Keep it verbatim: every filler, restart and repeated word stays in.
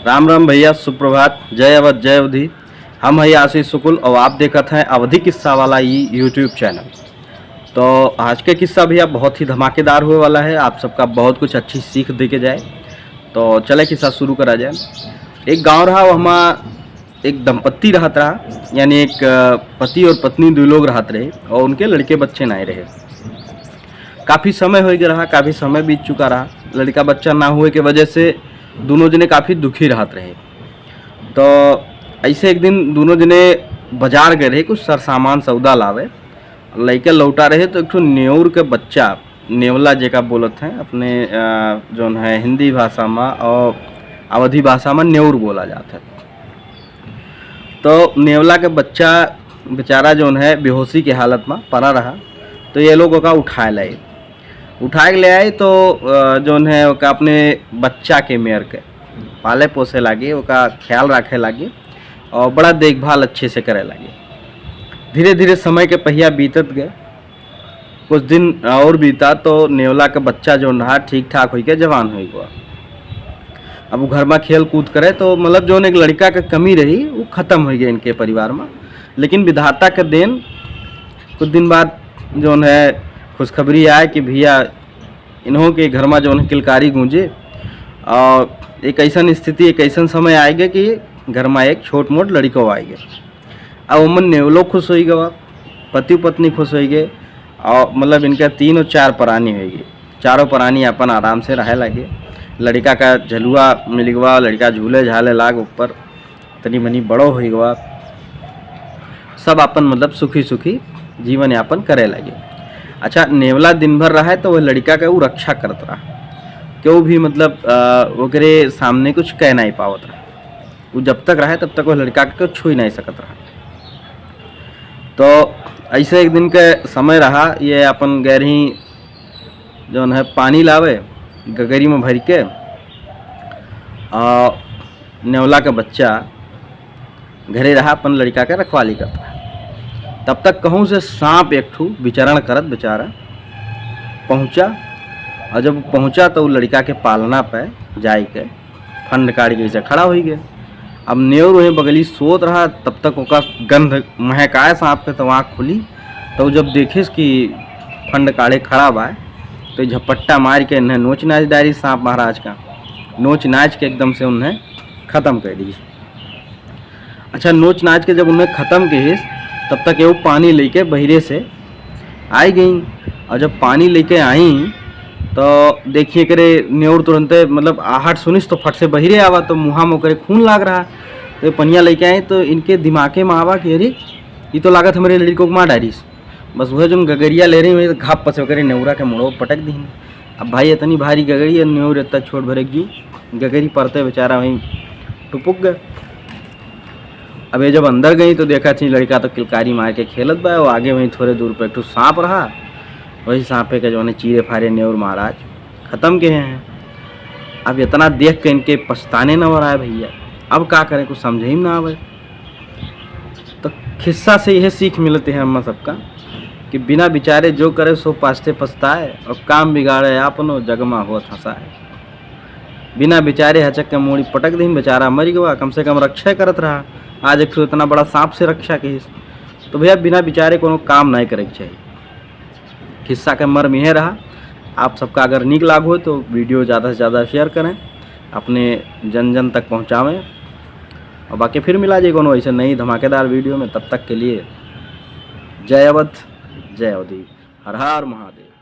राम राम भैया, सुप्रभात, जय अवध, जय अवधी। हम हैं आशीष शुक्ल और आप देखत हैं अवधी किस्सा वाला ई YouTube channel। तो आज के किस्सा भैया बहुत ही धमाकेदार होए वाला है, आप सबका बहुत कुछ अच्छी सीख दे के जाए। तो चले किस्सा शुरू करा जाए। एक गांव रहा, वहमा एक दंपत्ति रहत रहा, यानी एक, अ, पति और पत्नी दुइ लोग रहत रहे और उनके लड़के बच्चे नाहीं रहे। काफ़ी समय होइ गया रहा, काफ़ी समय बीत चुका रहा। लड़का बच्चा ना होए के वजह से दुनों जने काफ़ी दुखी रहत रहे। तो ऐसे एक दिन दुनों जने बाजार गए रहे कुछ सरसामान सौदा लावे। लइके लौटा रहे तो एक ठो नेउर के बच्चा, नेवला जेका बोलत हैं अपने, अ, जौन है हिंदी भाषा मा और अवधी भाषा मा नेउर बोला जात है। तो नेवला के बच्चा बेचारा जौन है बेहोशी के हालत मा पड़ा रहा, तो ये लोग ओका उठाए लाए। उठाए के ले आए तो, अ, जौन है ओका अपने बच्चा के मेर के पाले पोसे लागे, ओका ख्याल रखे लागे और बड़ा देखभाल अच्छे से करे लागे। धीरे धीरे समय के पहिया बीतत गए। कुछ दिन और बीता तो नेवला के बच्चा जौन रहा ठीक ठाक होइके जवान होइ गवा। अब वो घर मा खेल कूद करे तो मतलब जौन एक लड़का के कमी रही वो खत्म होइ गए इनके परिवार मा। लेकिन विधाता के देन कुछ दिन बाद जौन है खुशखबरी आए कि भैया इन्हों के घर मा जौन है किलकारी गूंजे और एक ऐसन स्थिति, एक ऐसन समय आएगा कि घर मा एक छोट मोट लड़को आएगा। अब ओमन नेवलो खुश होइ गवा, पति पत्नी खुश होइ गए और मतलब इनका तीन और चार परानी होइ गई। चारों परानी अपन आराम से रहे लागे। लड़का का झलुआ मिल गवा, लड़का झूले झाले लाग ऊपर, तनी मनी बड़ो होइ गवा। सब अपन मतलब सुखी सुखी जीवन यापन करे लागे। अच्छा, नेवला दिन भर रहे तो वह लड़का के ऊ रक्षा करत रहा, केहू भी मतलब, अ, ओकरे सामने कुछ कह नहीं पावत रहा। ऊ जब तक रहे तब तक वह लड़का के छुई नहीं सकत रहा। तो ऐसे एक दिन के समय रहा, ये अपन गए रही जौन है पानी लावे गगरी मा भरि के, और नेवला के बच्चा घरे रहा अपन लड़का के रखवाली करत रहा। तब तक कहूँ से साँप एक ठू विचरण करत बेचारा पहुँचा, और जब पहुँचा तो उ लड़का के पालना पे जाए के फंड काढ़ के ऐसे खड़ा होइ गए। अब नेउर वहीं बगली सोत रहा, तब तक ओका गंध महकाए साँप के, तो आँख खुली, तो जब देखिस कि फंड काढ़े खड़ा बा, तो झपट्टा मार के इन्हें नोच नाच डारी साँप महाराज का, नोच नाच के एकदम से उन्हें खत्म कर दी। अच्छा, नोच नाच के जब उन्हें खत्म किहिस, तब तक एगो पानी लेके बहिरे से आई गई। और जब पानी लेके आई, तो देखिए करे नेउर तुरंते मतलब आहट सुनिस तो फट से बहिरे आवा, तो मुँहा में ओकरे खून लाग रहा। तो ये पनिया लेके आई तो इनके दिमागे में आवा कि अरे, ये तो लागत हमरे लड़को के मार डारिस। बस वह जौन गगरिया ले रही, वही घाप पसे ओकरे नेउरा के मुड़ो पटक दीन। अब भाई, इतनी भारी गगरी और नेउर इतना छोट भरे की गगरी परते बेचारा वहीं टुपुक गए। अब ये जब अंदर गई तो देखा थी लड़का तो किलकारी मार के खेलत बा, वो आगे वहीं थोड़े दूर पे एक ठो साँप रहा, वही साँपे के जौन है चीरे फारे नेउर महाराज खत्म के हैं। अब इतना देख के इनके पछताने न हो रहा है भैया, अब का करें, कुछ समझे ही ना आवे। तो खिस्सा से यह सीख मिलते हैं हम सबका कि बिना विचारे जो करे सो पाछते पछताए, और काम बिगाड़े आपनो जगमा होत हंसाए। बिना विचारे हचक के मूड़ी पटक दीन, बेचारा मरि गवा, कम से कम रक्षा करत रहा। आज एक ठो इतना बड़ा साँप से रक्षा किहिस, तो भैया बिना विचारे कोनो काम नहीं करे के चाहिए। खिस्सा के मर्म यह रहा। आप सबका अगर नीक लाग हो तो video ज़्यादा से ज़्यादा share करें, अपने जन जन तक पहुँचावें। और बाकी फिर मिला जाए कोनो ऐसे नई धमाकेदार video में। तब तक के लिए जय अवध, जय अवधी, हर हर महादेव।